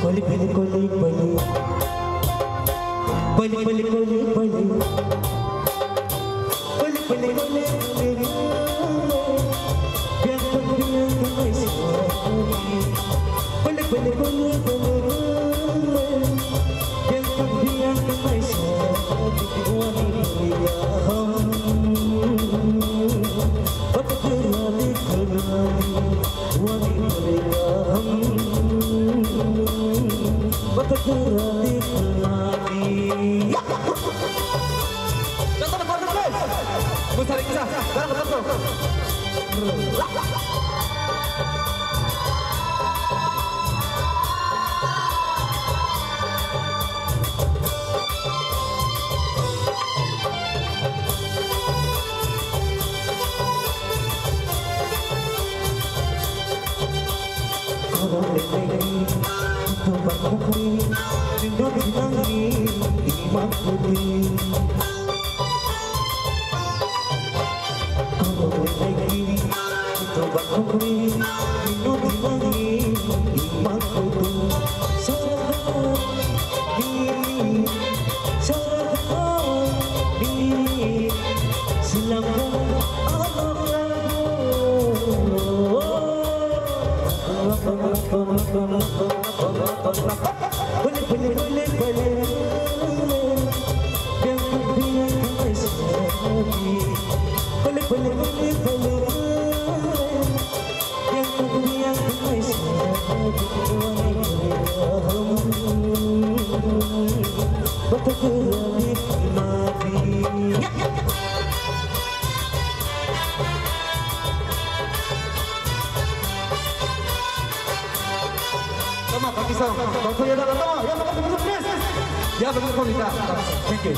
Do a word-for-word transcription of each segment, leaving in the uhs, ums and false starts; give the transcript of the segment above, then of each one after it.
Koli, koli, koli, koli. Koli, koli, koli, koli. Koli, koli, koli, koli. Biang, biang, biang, biang, biang. Koli, koli, koli, koli. Biang, biang, biang, biang, biang. Wani, wani, ya, hum. Bat kara de kara de. Wani, wani, ya, hum. Bat kara de kara de. Jotono khoroknwi. Musari kisa, darang kotor. Tama, Pakistan. Tongthok ya, tama, tama. Ya, tama, tama, please. Ya, tama, tama, tama. Thank you.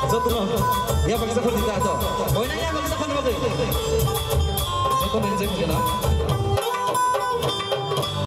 Jotono, ya, baksa khordi ta to. Boina ya, baksa khordi bagwi. Jotono enjoy khordi na.